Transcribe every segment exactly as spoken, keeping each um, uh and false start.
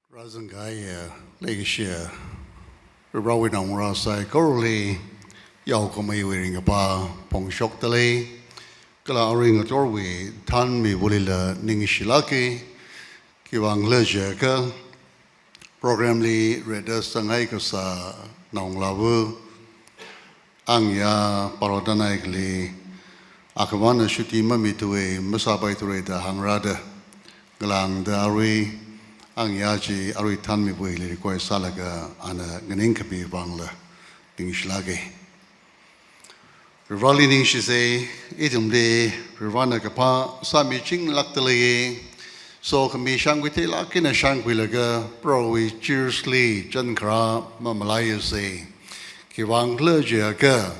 Rāzangkahai leikashiya Prohowui naongarā saikorali yaokhameiwui ringkaphā phongshokdalei. Kala arui ngathorwui thānmibulila ningshilāka. Khiwuivang khala jiakha program li rida sanghai kasā naongalāva angayā paro tanai kali, akhavana shuti mamithuwui masāpaithura da hāngrāda, ngalāngda arui angayā chi arui thānmibuili request sālaga ana nganingkhami vangla ningshilāka. Proholi ningshisa, ithumli Prohona kaphā sāmichinglākdalei. Sokhami shānkhuitheilāk eina shānkhuilaga Prohowui church li chankharā mamalaiasa. Khiwuivang khala jiakha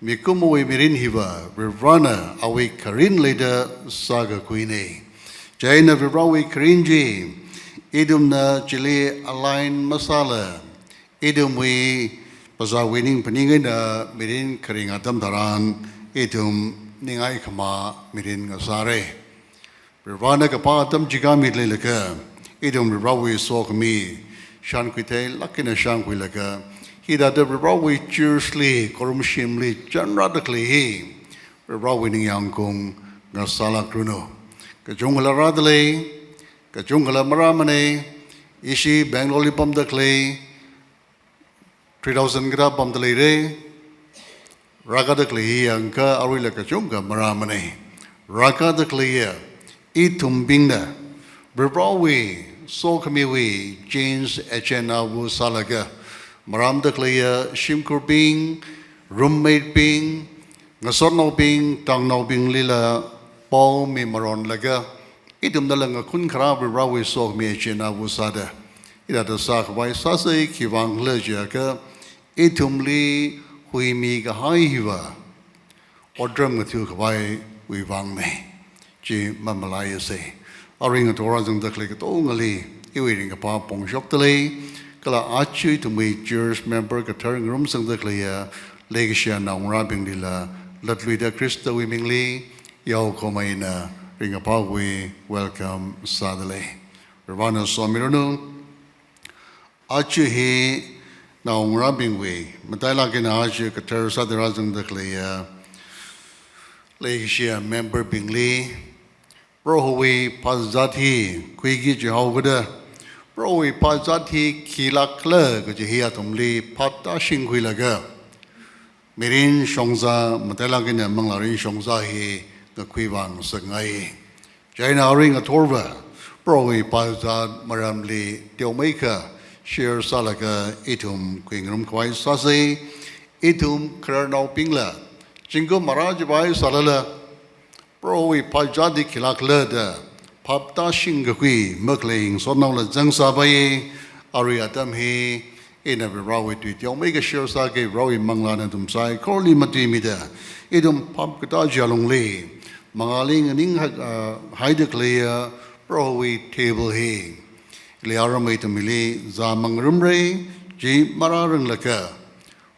mikumowui mirin hiva Prohona awui kharin leida sākakhuina. Chieina Prohowui kharin chi ithumna chili align masāla, ithumwui phasāwui ningphaning eina mirin kharing atam tharan ithum ningai khamā mirin ngasāra. Prohona kaphā atam chikha mileilaga, ithum Prohowui sokhami shānkhuitheilāk eina shānkhuilaga, hithāda Prohowui church li, khorumshimli chanrādakhalei hi Prohowui ningyāng khaung ngasālākranu. Kachungkhala rādalei, kachungkhala marāmana. Ishi Bangalore li pamdakhalei three thousand kathā pamdaleira. Rākādakhalei hi yangakha aruila kachungkha marāmana. Rākādakhaleiya ithumbingna Prohowui sokhamiwui change agent ava sālaga, marāmdakhaleiya shimkhurbing, roommate bing, ngasotnaobing, tangnaobinglila pao mimaronlaga, ithumnala ngakhun kharā Prohowui sokhami agent ava sāda, hithāda sākhavai sāsa. Khiwuivang khala jiakha ithumli huimikahai hiva otram ngatha̱khavaiwui vangna. Chi mamalaiasa. Arui ngathor rāzangdakhalei katongali iwui ringkaphā phongshokdalei. Kala aja ithumwui church member kathar ngarumsangdakhaleiya leikashiya naongarābinglila latluida Khristawui mingli yaokhameina ringkaphāwui welcome sādalei. Prohona somiranu. Aja hi naongarābingwui matailāk eina aja kathar sāda rāzangdakhaleiya leikashiya member bingli Prohowui phazat hi khuiki jihaokida, Prohowui phazat hi khilāk khala kaji hi athumli phaptāshingkhuilaga, mirin shongza, matailāk eina manglārin shongza hi ngakhui vāngasakngai. Chieina arui ngathorva Prohowui phazat maramli teomeikha share sālaga ithum khuingarumkhavai sāsa. Ithum khararnaobingla zingkum marā chipai sālala, Prohowui phazat hi khilāk khala da phaptāshingkakhui makhalei ngasotnaola zangsāpai. Arui atam hi ina Prohowui tui teomeikha share sāki. Prohowui manglāna nathum saikorali matuimida, ithum phapkatā chi alungli mangāli nganing ha-, ah, haidakhaleiya Prohowui table hi ili aram ithum hili zāmangarumra. Chi marāranglakha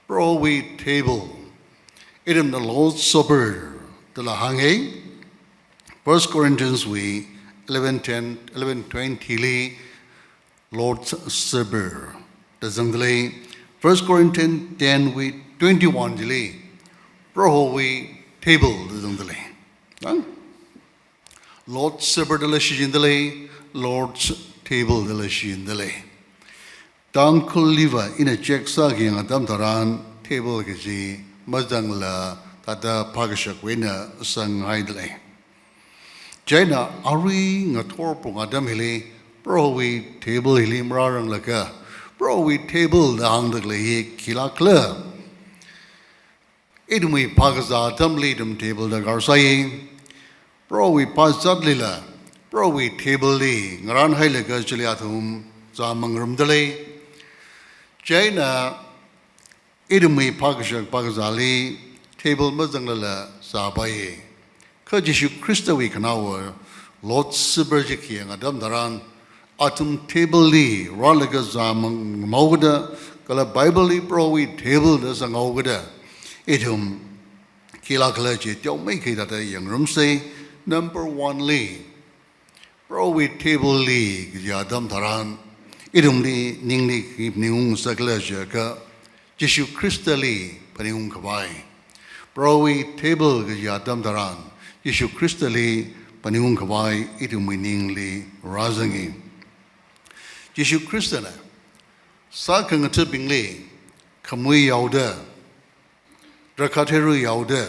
Prohowui table, ithumna Lord's Supper dala hānga. First Corinthians wui eleven ten, eleven twenty li Lord's Supper da zangdalei. First Corinthians ten wui twenty-one chili Prohowui table da zangdalei. Nang? Lord's Supper dala shichin dalei, Lord's Table dala shichin dalei. Tangkhulliva ina check sāki yang atam tharan table kaji mazangla thāda phākashakwui eina sanghaidalei. Chieina arui ngathor pung atam hili Prohowui table hili marāranglakha, Prohowui table da hāngdakhalei hi khilāk khala? Ithumwui phākazā atamli ithum table darkar sāi. Prohowui phazat lila, Prohowui table li ngarānhailaga chili athum zāmangarum dalei. Chieina ithumwui phākashak phākazāli table mazanglala zāpai. Kha Jishu Khristawui khanaowa Lord's Supper chi khi yang atam tharan, athum table li rālaga zāmangarum haokida, kala Bible li Prohowui table da zanghaokida, ithum khilāk khala chi teomeikha thāda yangngarumsa. Number one li, Prohowui table li kaji atam tharan, Ithumli ningli khi phaningung ngasakla jiakha, Jishu Khristali phaningung khavai. Prohowui table kaji atam tharan, Jishu Khristali phaningung khavai ithumwui ningli rāzangi. Jishu Khristana sākhangathabingli khamui yaoda, drakhatheiru yaoda,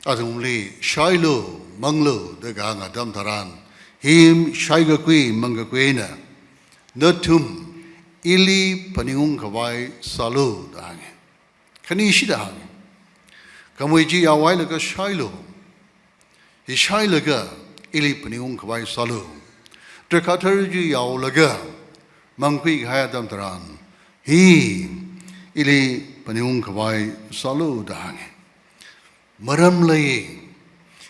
athumli shailu, manglu da kahāng atam tharan, hi shaikakhui mangkakhui eina, nathum ili phaningung khavai sālu da hānga. Khanishi da hānga. Khamui chi yaohailaga shailu. Hi shailaga ili phaningung khavai sālu. Drakhatheiru chi yaolaga mangkhui kahai atam tharan, hi ili phaningung khavai sālu da hānga. Maram lei.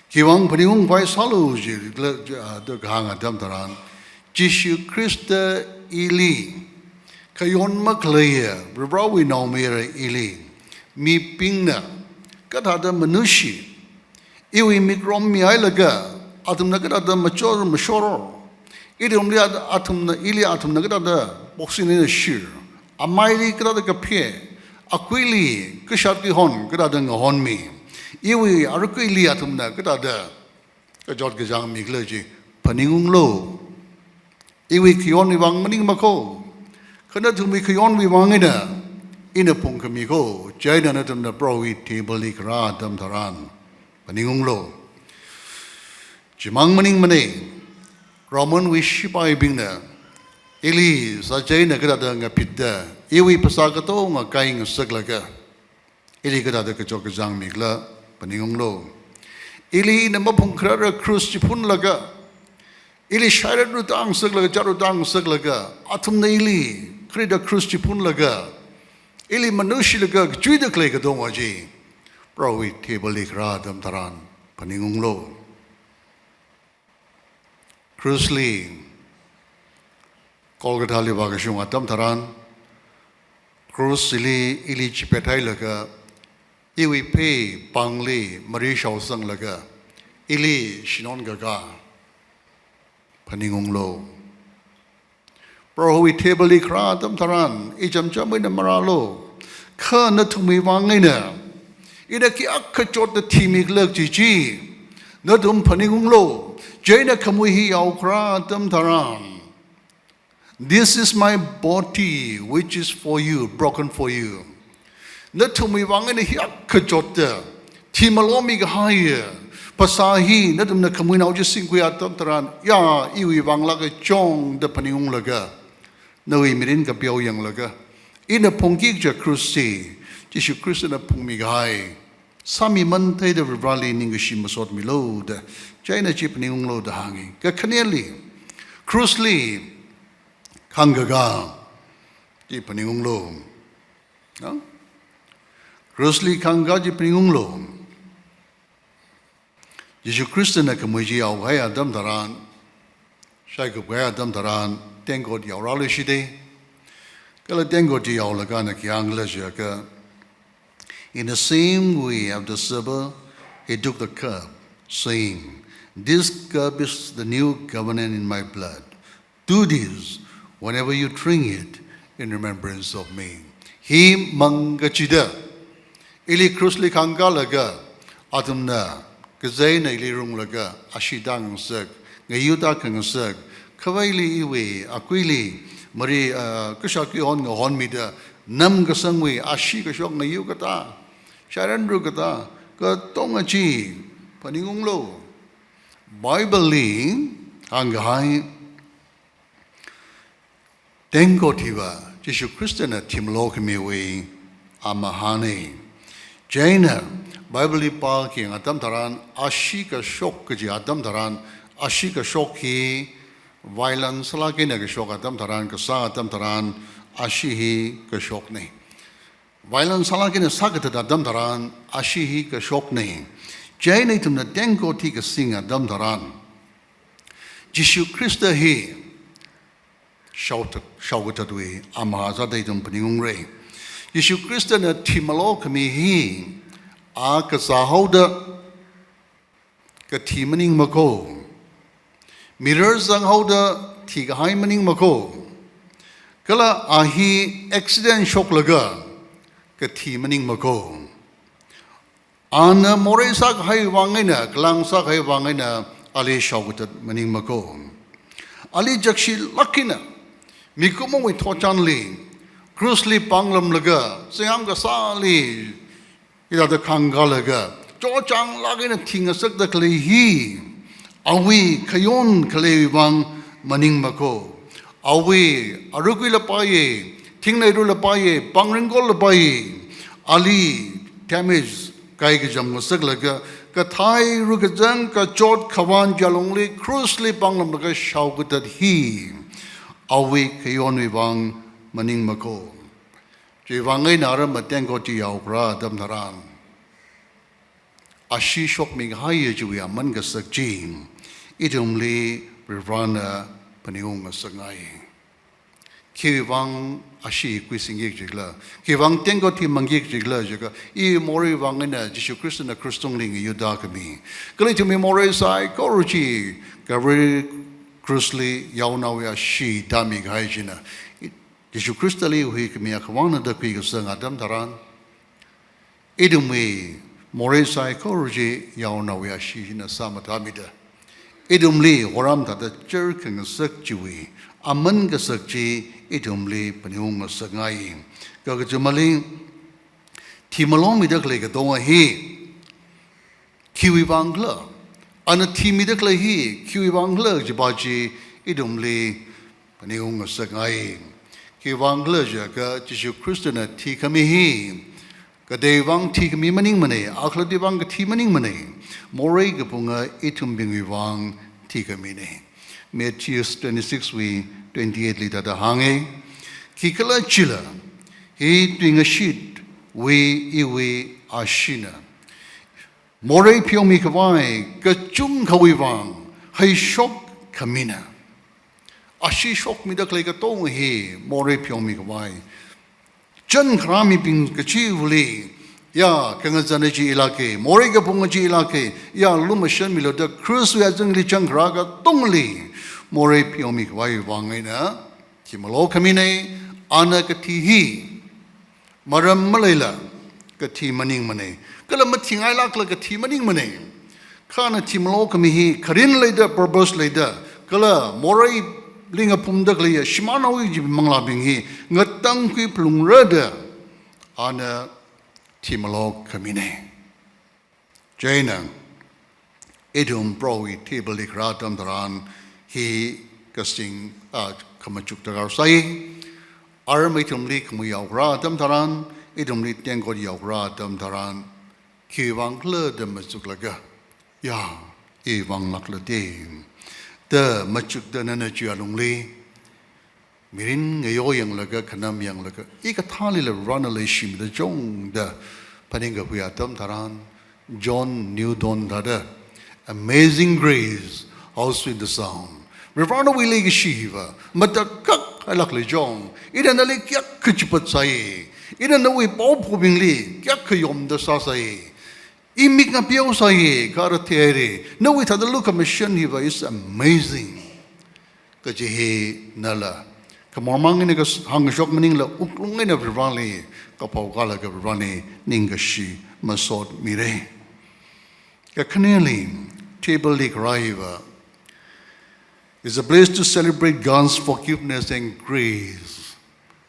Khiwuivang phaningung khavai sālu jila, ah, da kahāng atam tharan, Jishu Khrista ili khayon makhaleiya, Varewui naomayara ili, mibingna kathāda manushi, iwui mikrom mihailaga, athumna kathāda machor mashor, ithumli at-, athumna, ili athumna kathāda boxing eina shir, amaili kathāda kaphe, akuili kashat kahon kathāda ngahonmi, iwui arkuili athumna kathāda kachot kachāng mikhala chi phaningunglu. Iwui khayonwui vang maningmakho. Kha nathumwui khayonwui vang eina ina phungkhami kho. Chieina nathumna Prohowui table li kharā atam tharan phaningunglu. Chimang maningmana, Romanwui shipaibingna ili sāchieina kathāda ngaphitda, iwui phasā katonga kai ngasaklaga, ili kathāda kachot kachāng mikhala phaningunglu. Ili ina maphungkharāra cross chi phunlaga, ili shairanru tāngasaklaga, chatru tāngasaklaga, athumna ili kharida cross chi phunlaga, ili manushilaga kachuida khalei katonga chi Prohowui table li kharā atam tharan phaningunglu. Cross li Golgotha li vākashung atam tharan, cross chili ili chipethailaga, iwui phei pāngli mari shaosanglaga, ili shinon kakā phaningunglu. Prohowui table li kharā atam tharan, ichamcham eina marālu. Kha nathumwui vang eina ina khi akha chotta thimikhala kaji chi nathum phaningunglu. Chieina khamui hi yao kharā atam tharan, "This is my body, which is for you, broken for you." Nathumwui vang eina hi akha chotta thimalo mikahaiya phasā hi nathumna khamuinao chi singkhui atam tharan, ya, iwui vang lāka chong da phaningunglaga, nawui mirin kapeo yanglaga, ina phungki kaja cross chi Jishu Khristana phungmikahai sāmiman theida Vareli ningkashi masotmilu da, chieina chi phaningunglu da hāngi. Kakhaneli, cross li khangkakā chi phaningunglu. Ha? Cross li khangkakā chi phaningunglu. Jishu Khristana khamui chi yaokahai atam tharan, shaikupkahai atam tharan, tengkot yaorāluishita. Kala tengkot chi yaolaga ana khi hāngkhala jiakha, in the same way after supper, he took the cup, saying, "This cup is the new covenant in my blood. Do this whenever you drink it in remembrance of me." Hi mang kachida, ili cross li khangkakālaga, athumna kazei eina ili runglaga, ashee tāngasak, ngayur tākhangasak, khavaili iwui, akuili mari, ah, kashat kahon ngahonmida, namkasangwui ashee kashok ngayur katā, shairanru katā, katonga chi phaningunglu. Bible li hāngkahai tengkot hiva Jishu Khristana thimalo khamiwui amahāna. Chieina Bible li pākayang atam tharan, ashee kashok kaji atam tharan, ashee kashok hi violence lāk eina kashok atam tharan, kasā atam tharan, ashee hi kashokna. Violence sālāk eina sākathat atam tharan, ashee hi kashokna. Chieina ithumna tengkot hi kasing atam tharan, Jishu Khrista hi shaothat, shaokathatwui amahā sāda ithum phaningungra. Jishu Khristana thimalo khami hi, a kazā haoda kathi maningmakho. Mirror zanghaoda thikahai maningmakho. Kala a hi accident shoklaga kathi maningmako. Ana morei sākahai vang eina, kalang sākahai vang eina, ali shaokathat maningmako. Ali jakshilāk eina, mikumowui thotchanli, krusli pānglamlaga, singyam kasāli, hithāda khangkālaga, chotchanglāk eina thingasakda khalei hi, awui khayon khaleiwui vang maningmako. Awui arukwui lapai, thingneirui lapai, pāng ringkol lapai, ali damage kaikacham ngasaklaga, kathairu kachang kachot khavan chi alungli krusli pānglamlaga shaokathat hi, awui khayonwui vang maningmako. Chiwui vang eina ara matengkot chi yaokharā atam tharan, ashee shokmikahai chiwui aman kasak chi, ithumli Varivarana phaningung ngasakngai. Khiwui vang ashee khuisingki kajila, khiwui vang tengkot thimangki kajila jiakha, iwui morei vang eina Jishu Khristana krus tungli ngayuda khami. Kala ithumwui morei saikora chi, Calvary krusli yaonaowui ashee tāmikahai china, Jishu Khristali huikhami akhavāna da khuikasang atam tharan, ithumwui morei saikora chi yaonaowui ashee china sāmathāmida, ithumli horam thāda char khangasak chiwui aman kasak chi ithumli phaningung ngasakngai. Kha kachumali, thimalomida khalei katonga hi khiwui vang khala, ana thimida khalei hi khiwui vang khala jipa chi ithumli phaningung ngasakngai. Khiwui vang khala jiakha Jishu Khristana thikhami hi, kateiwui vang thikhami maningmana, akhalattawui vang kathi maningmana, morei kaphunga ithumbingwui vang thikhamina. Matthew twenty-six wui twenty-eight li thāda hānga, khikhalajila, hi tuingashitwui iwui asheena. Morei pheomikhavai kachungkhawui vang heishok khamina. Ashee shokmida khalei katonga hi morei pheomikhavai. Chānkharā mibing kachivali, ya, khangazana chi ilāka, morei kaphunga chi ilāka, ya, lumashanmilu da kruswui azingli chānkharā katongli morei pheomikhavai vang eina thimalo khamina. Ana kathi hi maram maleila kathi maningmana. Kala mathingailākla kathi maningmana. Kha ana thimalo khami hi kharin leida, purpose leida, kala moreili ngaphumda khaleiya shimānnaowui chi manglābing hi ngatangkhui phalungra da ana thimalo khamina. Chieina, ithum Prohowui table li kharā atam tharan hi kasing, a, khamachuk darkar sai. Arma ithumli khamui yaokharā atam tharan, ithumli tengkot yaokharā atam tharan, khiwui vang khala da machuklaga, ya, iwui vanglākla da, da machukda nana chiwui alungli mirin ngayo yanglaga, khanam yanglaga, i kathālila Varena leishimida chungda phaningkakhui atam tharan, John Newton thāda, "Amazing grace, how sweet the sound." Varivarawui leikashi hiva matakhak hailākli chong, ina nali kayākha chipat sai, ina nawui paophobingli kayākha yomda sāsai, i mik ngapeo sai, kha ara theira, nawui thāda lukhamashan hiva is amazing. Kaji hi nala khamormang eina kas-, hāngshok maningla wuklung eina Varivarali kaphao kala Varivarali ningkashi masotmira. Kakhaneli, table li kharā hiva is a place to celebrate God's forgiveness and grace.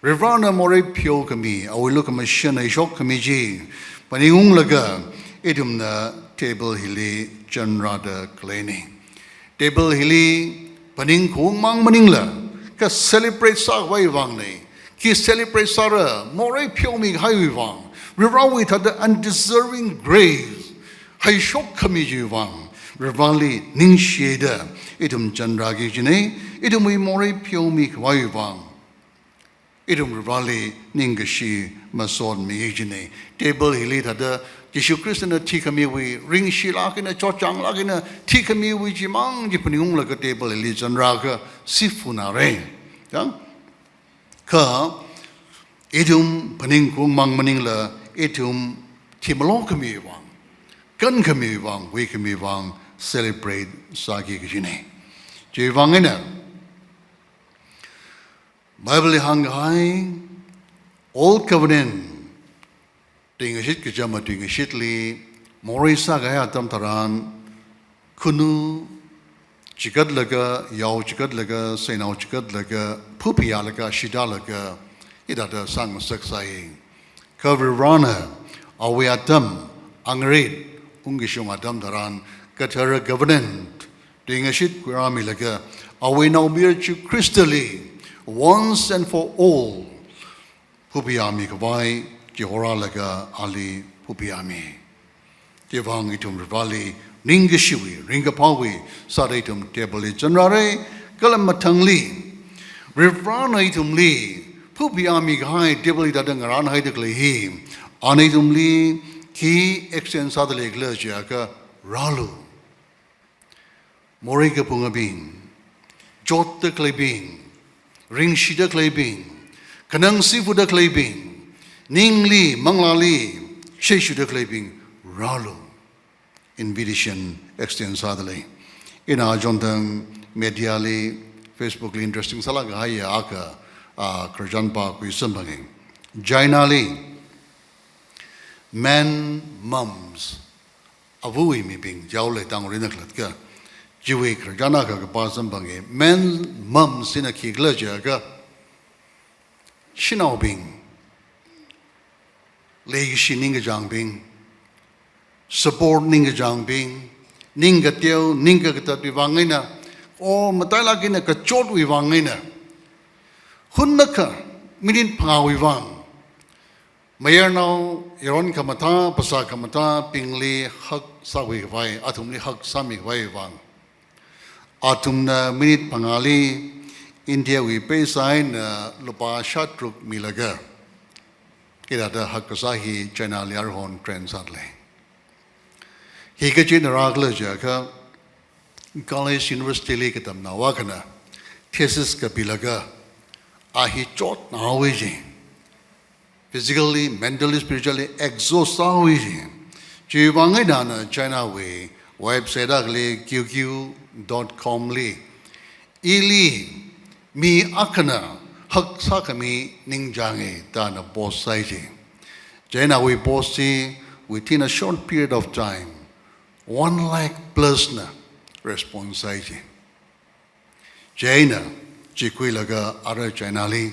Varivarana morei pheokhami, awui lukhamashan heishok khami chi phaningunglaga ithumna table hili chanrāda khaleina. Table hili phaningkhaung mang maningla, kha celebrate sākhavai vangna. Khi celebrate sāra, morei pheomikahaiwui vang, Varivarawui thāda undeserving grace heishok khami chiwui vang, Varivarali ningshida ithum chanrāki kajina. Ithumwui morei pheomikhavaiwui vang ithum Varivarali ningkashi masotmi kajina. Table hili thāda Jishu Khristana thikhamiwui, ringshilāk eina, chotchanglāk eina thikhamiwui chimang chi phaningunglaga table hili chanrāakha sifuna re. Yang? Kha ithum phaningkhaung mang maningla, ithum thimalo khamiwui vang, kankhamiwui vang, huikhamiwui vang celebrate sāki kajina. Chiwui vang eina, Bible li hāngkahai, Old Covenant, tuingashit kachama tuingashitli, morei sākahai atam tharan, khunu chikatlaga, yao chikatlaga, seinao chikatlaga, phuphiyālaga, shidalaga, hithāda sāngasaksai. Kha Varivarana, awui atam, angarit, ungkashung atam tharan, kathara covenant, tuingashit khuirāmilaga, awui naomayara Jishu Khristali, once and for all, phuphiyāmi khavai, chihorālaga ali phuphiyāmi. Chivang ithum Varivarali, ningkashiwui, ringkaphāwui, sāda ithum table li zangrāra, kala mathangli, Varivarana ithumli, phuphiyāmi kahai table li hithāda ngarānhaida khalei hi, ana ithumli, khi extend sāda leikhala jiakha rālu. Morei kaphungabing, chotda khaleibing, ringshida khaleibing, khanang sifuda khaleibing, ningli, manglāli, sheishuda khaleibing, rālu. Invitation extend sāda lei. Ina ajonthang media li, Facebook li interesting sālāk kahaiya akha, ah, khararchan pākhui samphangi. China li, man mums, avawui mibing, jaole tangri na khalatka. Chiwui khararchan akha kapā samphangi, man mums hina khikhala jiakha, shanaobing, leikashi ningkachāngbing, support ningkachāngbing, ningkateo, ningkakatatwui vang eina, o matailāk eina kachotwui vang eina, hun akha, minute phangāwui vang, mayarnao, yaron khamathā, phasā khamathābingli hak sākhui khavai, athumli hak sāmi khavai vang, athumna minute phangāli India wui paisa eina lupā shātharuk milaga, hithāda hak kasā hi China li aruihon trend sāda lei. Hi kachina rākhala jiakha, college, university li katamnao akhana thesis kapilaga, a hi chotnao ji. Physically, mentally, spiritually exhaust sāhaowa ji. Chiwui vang eina ana China wui website akhali Q Q dot com li, ili mi akhana hak sākhami ningchānga da ana post sāi ji. China wui post chi, within a short period of time, one lakh plus na response sāi ji. China, chi khuilaga ara China li,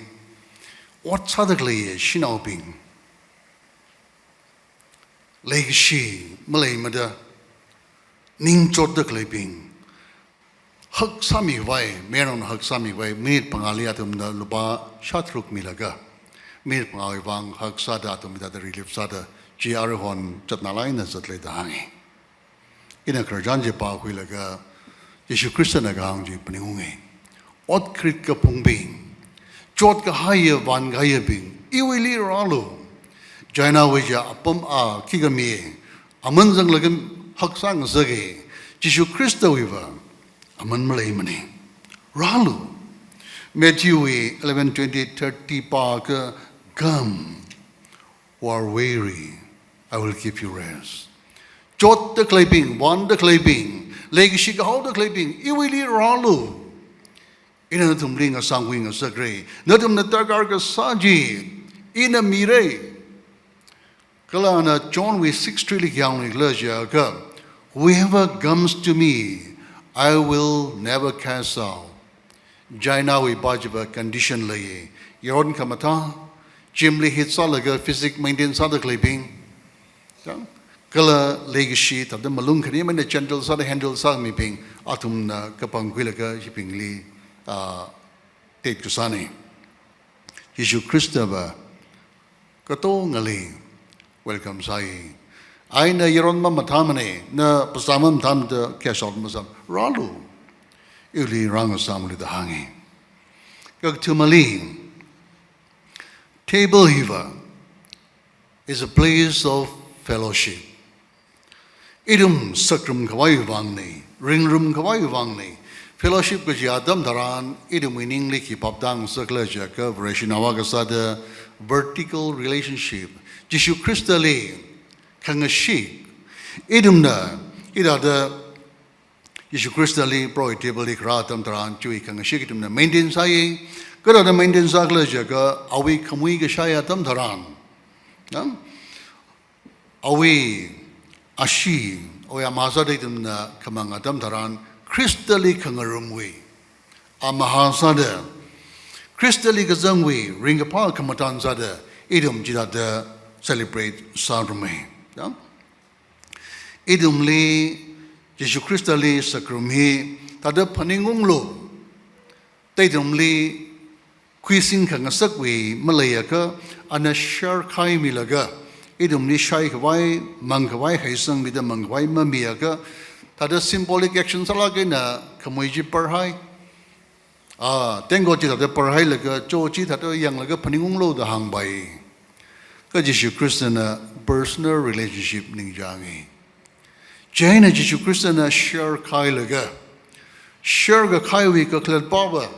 ot sāda khalei shanaobing, leikashi maleimada, ningchotda khaleibing, hak sāmi khavai, mayarnaona hak sāmi khavai, minute phangāli athumna lupā shātharuk milaga, minute phangāwui vang hak sāda athum hithāda relief sāda, chi aruihon zatnalāk eina zat lei da hāngi. Ina khararchan chi pākhuilaga, Jishu Khristana kahāng chi phaningunga. Ot krit kaphungbing, chot kahaiya vān kahaiyabing, iwuili rālu. China wui chi apam a khikha mi, aman zanglaga hak sāngasaka, Jishu Khristawuiva aman maleimana. Rālu. Matthew wui eleven twenty thirty pākha, "Come who are weary, I will give you rest." Chotda khaleibing, vānda khaleibing, leikashi kahaoda khaleibing, iwuili rālu. Ina nathumli ngasāngkhui ngasakra. Nathumna darkar kasā chi ina mira. Kala ana John wui six three li khi hāngkhala jiakha, "Whoever comes to me, I will never cast out." China wui pā chiva condition lei. Yaron khamathā, gym li hit sālaga physique maintain sāda khaleibing, kala leikashi thāda malung khani mana gentle sāda handle sāmibing, athumna kapangkhuilaga hibingli, ah, tet kasāna. Jishu Khristava katongali welcome sāi. Ina yaron mamathāmana, na phasā mamathāmada cast out masāmana, rālu. Iwuili rāngasāmlu da hānga. Kakathumali, table hiva is a place of fellowship. Ithum sakrum khavai vangna, ringrum khavai vangna. Fellowship kaji atam tharan, ithumwui ningli khi phaptāngasakhala jiakha, Vareshinao akha sāda vertical relationship, Jishu Khristali khangashik. Ithumna, hithāda Jishu Khristali, Prohowui table li kharā atam tharan, chiwui khangashik ithumna maintain sāya, Kathāda maintain sākhala jiakha, awui khamui kashai atam tharan, ya? Awui ashee, awui amahā sāda ithumna khamang atam tharan, Khristali khangarumwui amahā sāda, Khristali kazangwui ringkaphā khamathān sāda, ithum chithāda celebrate sārumei. Ya? Ithumli Jishu Khristali sākharum hi thāda phaningunglu, thāda ithumli khuising khangasakwui maleiakha, ana share khaimilaga, ithumli shaikhavai, mangkhavai, haisangmida mangkhavai mamiakha, thāda symbolic action sālāk eina khamui chi parhai. Ah, tengkot chi thāda parhailaga, cho chi thāda yanglaga phaningunglu da hāngpai. Kha Jishu Khristana personal relationship ningchāngi. Chieina Jishu Khristana share khailaga, share kakhaiwui kakhalatpava,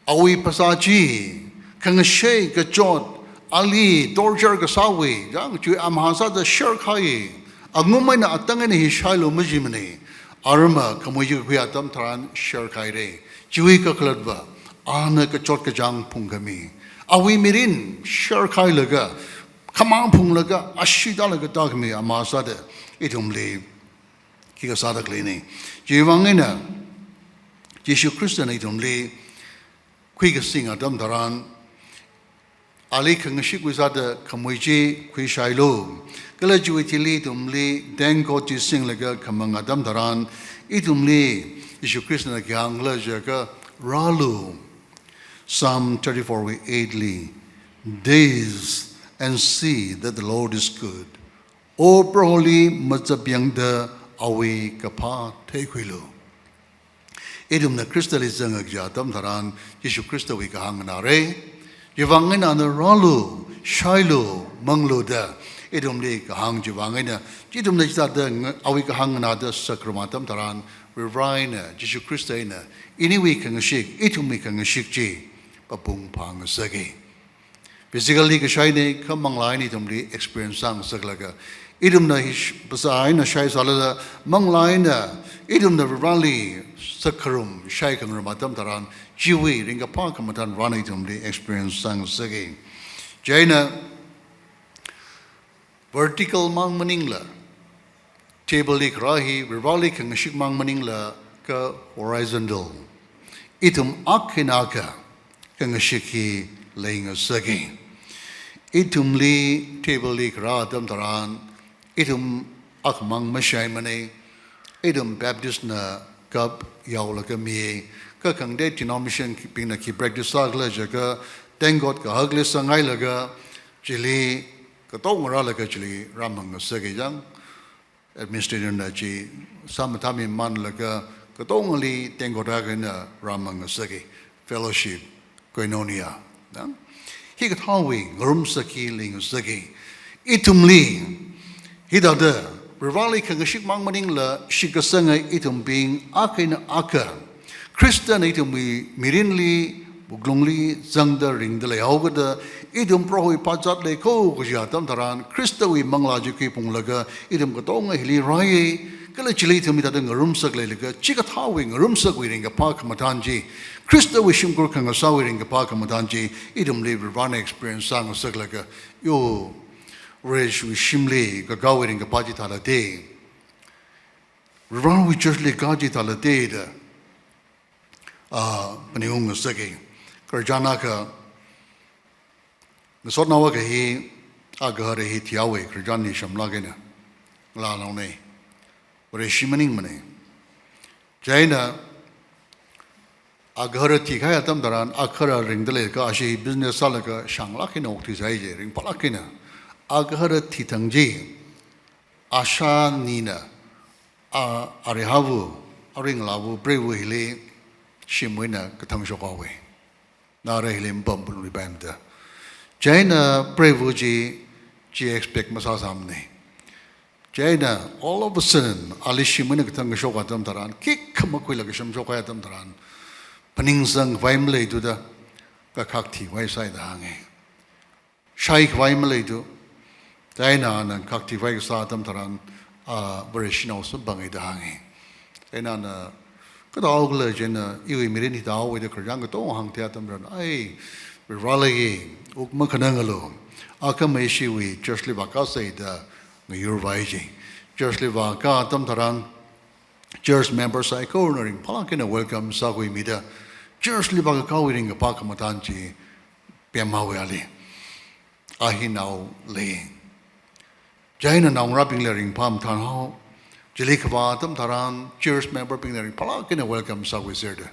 awui phasā chi, khangashei kachot, ali torture kasāwui, yang chiwui amahā sāda share khai, angum eina atang eina hi shailu majimana, arama khamui chi kakhui atam tharan share khaira. Chiwui kakhalatva, ana kachot kachāng phungkhami, awui mirin share khailaga, khamang phunglaga, ashee tālaga tākhami amahā sāda ithumli khikha sāda khaleina. Chiwuivang eina Jishu Khristana ithumli khuikasing atam tharan, ali khangashik khui sāda khamui chi khuishailu. Kala chiwui thili ithumli tengkot chi singlaga khamang atam tharan, ithumli Jishu Khristana khi hāngkhala jiakha, rālu. Psalm thirty-four wui eight li, "Taste and see that the Lord is good." O Proholi mazapyangda awui kaphā theikhuilu. Ithumna Khristali zanga kaja atam tharan, Jishu Khristawui kahāng nganāra. Chiwuivang eina ana rālu, shailu, manglu da ithumli kahāng chiwuivang eina, ithumna chithāda nga-, awui kahāng nganāda sākharum atam tharan, Varivarā eina, Jishu Khrista eina, iniwui khangashik, ithumwui khangashik chi papung phāngasaka. Physically kashaina, kha manglā eina ithumli experience sāngasaklaga, ithumna hi sh-, phasā eina shaisālala, manglā eina ithumna Varivarāli sākharum, shaikhangarum atam tharan, chiwui ringkaphā khamathān Varena ithumli experience sāngasaka. Chieina vertical mang maningla, table li kharā hi, Varivarāli khangashik mang maningla, kha horizontal, ithum akha eina akha khangashik hi leingasaka. Ithumli table li kharā atam tharan, ithum akhamang mashaimana, ithum Baptist na cup yaolaga mi, kha khangatei denomination bingna khi practice sākhala jiakha, tengkot kahakli sāngailaga, chili katonga rālaga chili rāmang ngasaka yang, administrator na chi sāmathāmi manlaga katongali tengkot akha eina rāmang ngasaka, fellowship, koinonia. Na? Hikathāwui ngarumsak hi leingasaka. Ithumli, hithāda, Varivarāli khangashik mang maningla, shitkasanga ithumbing akha eina akha, Khristana ithumwui mirinli, wuklungli zangda ringda leihaokida, ithum Prohowui phazat leikho kaji atam tharan, Khristawui manglā chi khuiphunglaga, ithum katonga hili rāya, kala chili ithum hithāda ngarumsak leilaga, chikathāwui ngarumsakwui ringkaphā khamathān chi, Khristawui shimkhur khangasāwui ringkaphā khamathān chi, ithumli Varivarāna experience sāngasaklaga, yo, Varewui shimli kakāwui ringkaphā chithālate, Varivarāwui church li kā chithālate da, ah, phaningung ngasaka. Khararchan akha, ngasotnao akha hi, agahara hi thihaowa, khararchan hi shamlāk eina ngalānaona. Vareshi maningmana. Chieina, agahara thikahai atam tharan, agahara ringda leikha, ashi business sālaga shānglāk eina okthuisai je, ringphālāk eina. Agahara thithang chi, asha nina, a, arihāva, aringlāva, preiva hili, shimwui eina kathang shokhaowa. Nara hili mapam pun ribaimda. Chieina preiva chi, chi expect masāsāmana. Chieina all of a sudden, ali shimwui eina kathang kashok atam tharan, khikha makhuilaga shamshokhai atam tharan, phaningsangkhavai maleithuda, kakhak thivaisai da hānga. Shaikhavai maleithu. Chieina ana khak thivai kasā atam tharan, ah, Vareshinao samphanga da hānga. Chieina ana Kathākhala chieina iwui mirin hithāwui da khararchān katonga hāngthei atam tharan, ai, Vareli wuk makhanangalu. Akhama ishiwui church li vākāsei da ngayurvai ji. Church li vākā atam tharan, church member saikorana ringphālāk eina welcome sākhuimida, church li vākakāwui ringkaphā khamathān chi pemhaowa ali. A hi nao lei. Chieina naongarābingla ringphā mathānhao. Chili kavā atam tharan, church member bingna ringphālāk eina welcome sākhuiserda.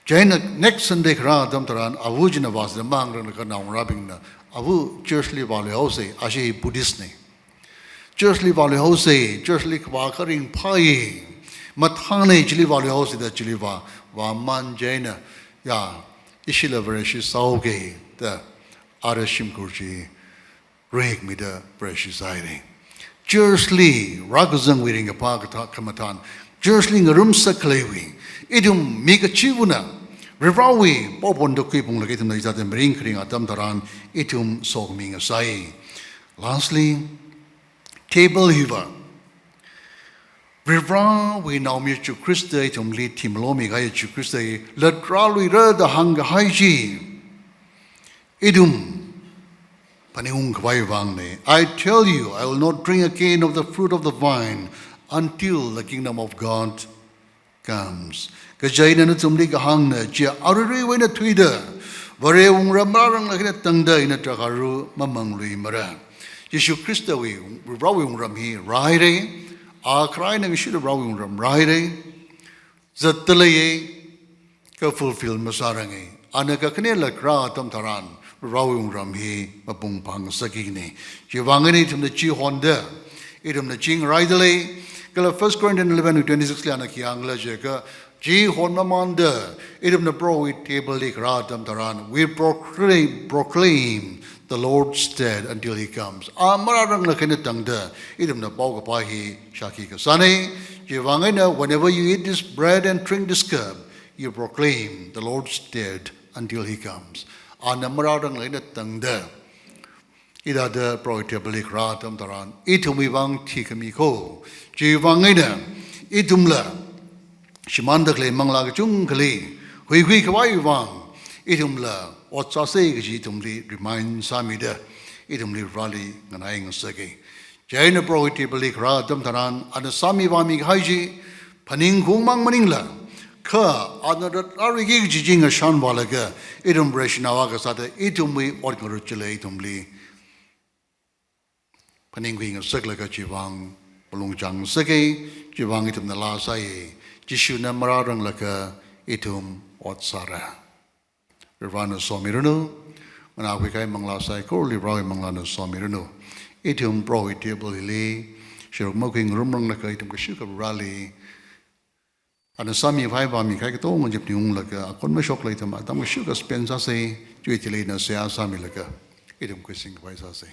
Chieina next Sunday kharā atam tharan, ava china vāsāda mangranglakha naongarābingna, ava church li vāluihaosei, ashi hi Buddhist na. Church li vāluihaosei, church li kavā kha ringphāi. Mathānei, chili vāluihaosei da chili vā, vāmamān chieina, ya, ishila Vareshi sāhaoki da, ara shimkhur chi rikmida Vareshi sāhaira. Church li rākazangwui ringkaphā kathā khamathān, church li ngarumsak khaleiwui, ithum mi kachivana Varivarāwui paophon da khuiphunglaga ithumna hithāda mirin kharing atam tharan, ithum sokhami ngasai. Lastly, table hiva, Varivarāwui Naomayara Jishu Khrista ithumli thimalomi kahai Jishu Khrista hi latrāluira da hāngkahai chi ithum phaningungkhavai vangna. "I tell you, I will not drink again of the fruit of the vine until the kingdom of God comes." Kaja ina nathumli kahāngna, chi aruiruiwui eina thuida Varewui wungram marāranglakha eina tangda ina drakhāru mamangluimara. Jishu Khristawui, Varewui wungram hi rāhaira, a kharā eina ngashuda Varewui wungram rāhaira, zatda leiya, kha fulfill masāranga. Ana kakhanela kharā atam tharan, Varewui wungram hi mapung phāngasakki kajina. Chiwui vang eina ithumna chi honda, ithumna chi ngaraida lei. Kala First Corinthians eleven twenty-six li ana khi hāngkhala jiakha, chi honmamānda, ithumna Prohowui table li kharā atam tharan, we proclaim, proclaim the Lord's death until he comes. A marāranglakha eina tangda, ithumna paokaphā hi shākhi kasāna. Chiwui vang eina, whenever you eat this bread and drink this cup, you proclaim the Lord's death until he comes. Ana marāranglakha eina tangda, hithāda Prohowui table li kharā atam tharan, ithumwui vang thikhami kho. Chiwui vang eina, ithumla shimānda khalei manglā kachungkhali huikhuikhavai vang, ithumla ot sāsa kaji ithumli remind sāmida, ithumli Vareli nganai ngasaka. Chieina Prohowui table li kharā atam tharan, ana sāmi vāmi kahai chi phaningkhaung mang maningla, kha ana rat aruiki kaji chi ngashan vālaga, ithum Vareshinao akha sāda ithumwui ot ngarut chili ithumli phaningkhui ngasaklaga chiwui vang malung chāngngasaka. Chiwui vang ithumna laa sāya, Jishuna marāranglakha ithum ot sāra. Varena somiranu, nganākhui kahai manglā saikorali Varewui manglāna somiranu. Ithum Prohowui table hili shiruk makhui ngarumranglakha ithum kashikha Vareli ana sāmi vāmi kahai katonga chi phaningunglaga, akon mashoklaga ithum atam kashikha spend sāsa, chiwui thili ina seihā sāmilaga, ithum khuising khavai sāsa.